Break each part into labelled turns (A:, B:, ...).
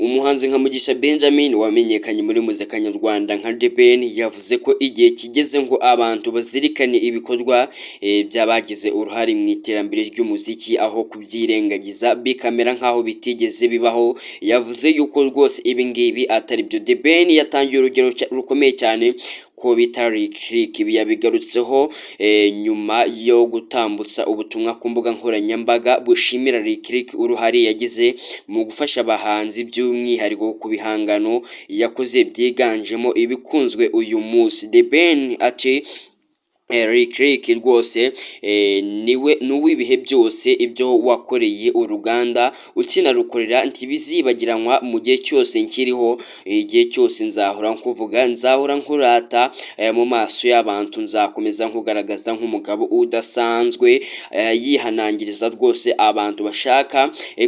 A: Umuhanzi nka Mugisha Benjamin wamenyekanye muri muzika nyarwanda nka The Ben yavuze ko igihe kigeze ngo abantu bazirikane ibikorwa by'abagize uruhare mu iterambere ry'umuziki, aho kubyirengagiza bikamera nk'aho bitigeze bibaho. Yavuze yuko rwose ibi ngibi atari byo. The Ben yatangiye urugero rukomeye cyane ko bita Lick Lick. Ibi yabigarutseho nyuma yo gutambutsa ubutumwa ku mbuga nkoranyambaga bushimira Lick Lick uruhare yagize mu gufasha abahanzi, by'umwihariko ku bihangano yakoze byiganjemo ibikunzwe uyu munsi. The Ben ati: "Lick Lick rwose niwe n'uw'ibihe byose. Ibyo wakoreye uruganda ukinarukorera ntibizibagiranwa. Mu gihe cyose nkiriho, igihe cyose nzahora nkuvuga, nzahora nkurata mu maso y'abantu, nzakomeza nkugaragaza nk'umugabo udasanzwe." Yihanangiriza rwose abantu bashaka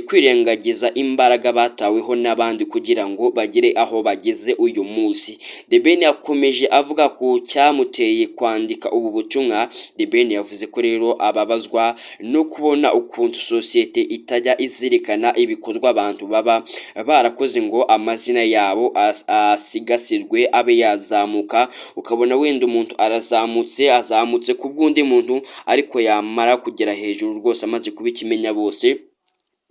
A: kwirengagiza imbaraga bataweho n'abandi kugira ngo bagere aho bageze uyu munsi. The Ben yakomeje avuga ku cyamuteye kwandika ubu butumwa. The Ben yavuze ko rero ababazwa no kubona ukuntu sosiyete itajya izirikana ibikorwa abantu baba barakoze ngo amazina yabo asigasirwe, abe yazamuka. Ukabona wenda umuntu arazamutse, azamutse ku bw'undi muntu, ariko yamara kugera hejuru rwose, amaze kuba ikimenya bose,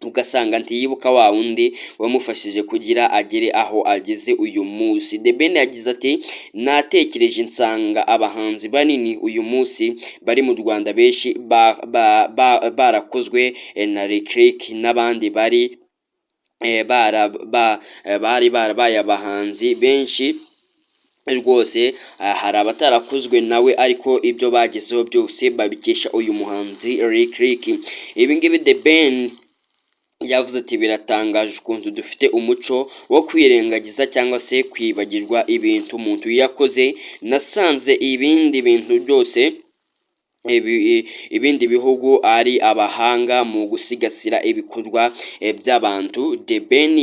A: ugasanga ntiyibuka wa wundi wamufashije kugira agere aho ageze uyu munsi. The Ben yagize ati: "Natekereje nsanga abahanzi banini uyu munsi bari mu Rwanda benshi barakozwe na Lick Lick n'abandi bari barabaye abahanzi benshi rwose. Hari abatarakozwe nawe, ariko ibyo bagezeho byose babikesha uyu muhanzi Lick Lick." Ibi ngibi The Ben yavuze ati: "Biratangaje ukuntu dufite umuco wo kwirengagiza cyangwa se kwibagirwa ibintu umuntu yakoze. Nasanze ibindi bintu byose, ibindi bihugu ari abahanga mu gusigasira ibikorwa by'abantu." The Ben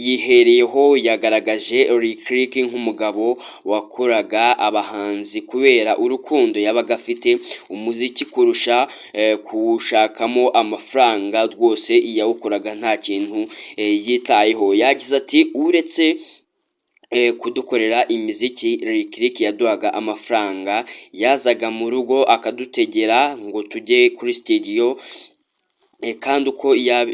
A: yihereyeho yagaragaje Lick Lick nk'umugabo wakoraga abahanzi kubera urukundo yabaga afite umuziki kurusha kuwushakamo amafaranga. Rwose yawukoraga nta kintu yitayeho. Yagize ati: "Uretse kudukorera imiziki, Lick Lick yaduhaga amafaranga. Yazaga mu rugo akadutegera ngo tujye kuri studio, kandi uko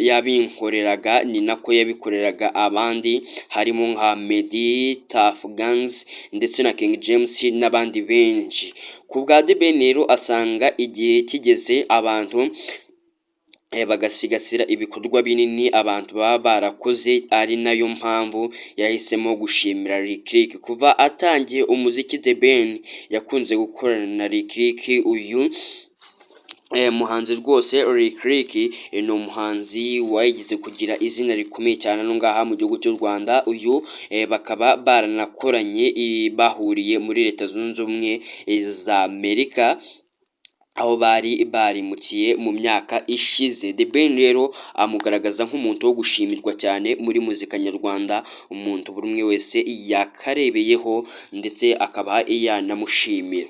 A: yabinkoreraga ni nako yabikoreraga abandi, harimo nka Meddy, Tuff Gangs ndetse na King James n'abandi benshi." Ku bwa The Ben rero, asanga igihe kigeze abantu bagasigasira ibikorwa binini abantu baba barakoze, ari nayo mpamvu yahisemo gushimira Lick Lick. Kuva atangiye umuziki, The Ben yakunze gukorana na Lick Lick. Uyu muhanzi rwose Lick Lick ni umuhanzi wayigize kugira izina rikomeye cyane hano ngaha mu gihugu cy'u Rwanda. Uyu bakaba baranakoranye, bahuriye muri Leta Zunze Ubumwe za Amerika, aho bari barimukiye mu myaka ishize. The Ben rero amugaragaza nk'umuntu wo gushimirwa cyane muri muzika nyarwanda, umuntu buri umwe wese yakarebeyeho ndetse akaba yanamushimira.